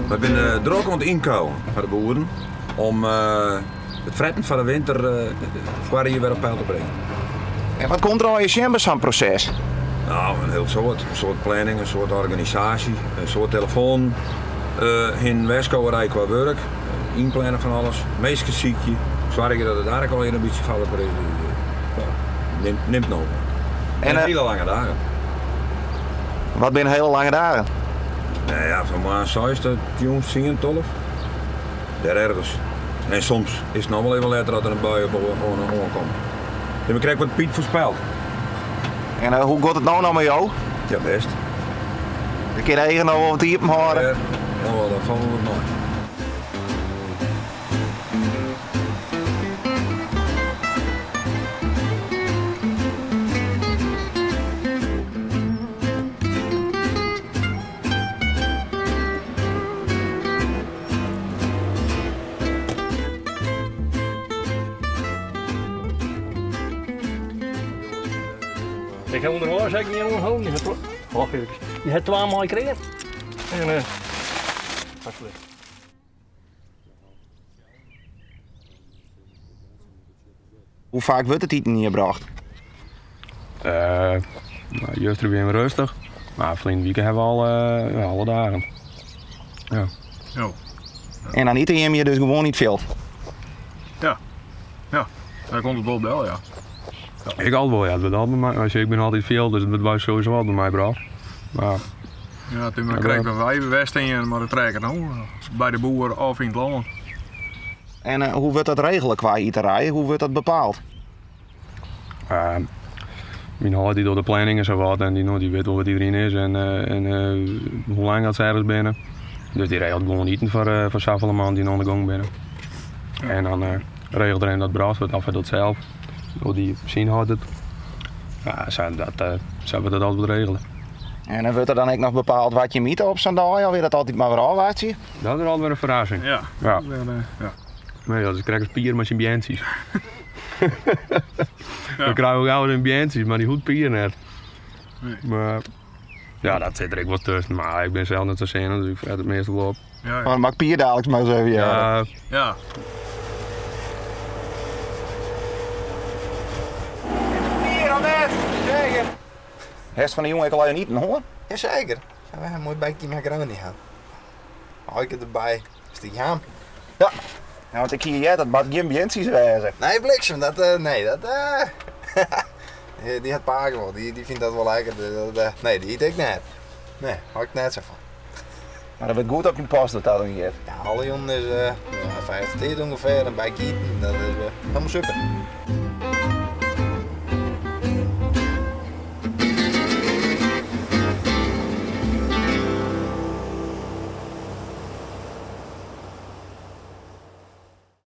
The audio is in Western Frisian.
Wy binne drok oan it ynkuilen foar de boeren om it fretten foar de winter foarjier wer op peil te bringen. En wat komt der allegear sjen by sa'n proses? No, in hiel soad. In soad planning, in soad organisaasje, in soad telefoanen, hin en werskowerij kwa wurk, ynplannen fan alles, minsken sykje, soargje dat it ark allegear in bytsje foar elkoar is. Dus, ja, nimt no. En hiele lange dagen. Wat binne hiele lange dagen? Nou ja, fan moarns seis tot jûns tsien, 12. Dêr ergens. En soms is it noch wol even letter as der in bui op oankomt. Ik krekt wat Piet foarspeld. En hoe giet it no noch mei jo? Ja, bêst. Ik kin de eagen noch wol wat iepen hâlde. Ja, jawel, dat falt wol wat mei. Ik ha ûnderweis ek ien oanholden. Dy hat twa meikrigen. En alsjeblieft. Hoe faak wurdt it iten hjir brocht? Uh, juster wie we rêstich, mar ferline wike ha we al ja, alle dagen. Ja. Jo. En dan ite jim hjir dus gewoan yn it fjild? Ja. Ja, dêr komt it wol del, ja. Ik altyd wol, ja. It wurdt altyd by my. Ik bin altyd fjild, dus it wurdt sowieso altyd by my brocht. Mar Ja, it is mar krekt wêr't wy west hiene, mar dat trek it no. By de boer of yn it lân. En hoe wurdt dat regele kwa iterij? Hoe wurdt dat bepaald? Uh, myn heit dy docht de planning en sa wat en dy, no, dy wit wol wat iderien is en, en hoe lang dat se ergens binne. Dus dy regelt gewoan iten foar, foar safolle man dy't oan de gong binne. En dan regelt er even dat brocht wurdt of hy docht sels. Of dy syn hâldt it. Ja, sa, dat, sa wurdt dat altyd regele. En dan wurdt der dan ek noch bepaald wat jim ite op sa'n dei, of is dat altyd mar wer ôfwachtsje? Dat is altyd wer in ferrassing. Ja. Ja. Ja. Nee, dat is krekt as Pier mei syn beantsjes. Ja. Dan krije we gau in beantsjes, mar dy hoecht Pier net. Nee. Mar ja, dat sit der ek wol tusken. Mar ik bin sels net sa sinnich, dus ik fret it meastal wol op. Ja, ja. Maar mag Pier dadelijk maar eens even Ja. Ja. Pier al net, zeker. Hast fan 'e jûn ek al even iten hân? Jaseker. We ha in moai bakje macaroni hân. Aike derby, stikje ham. Ja. Ja, want ik hie heard dat moat gjin beantsjes wêze. Nee, bliksem, dat, eh, nee, dat, eh, dy hat pake wol, dy, dy fynt dat wol lekker. Dat, eh, nee, dy yt ik net. Nee, hâld ik net sa fan. Mar dat wurdt goed op jim past wat dat oangiet. Ja, alle jûnen is ja, 50 tiid ûngefear in bakje iten, dat is helemaal super.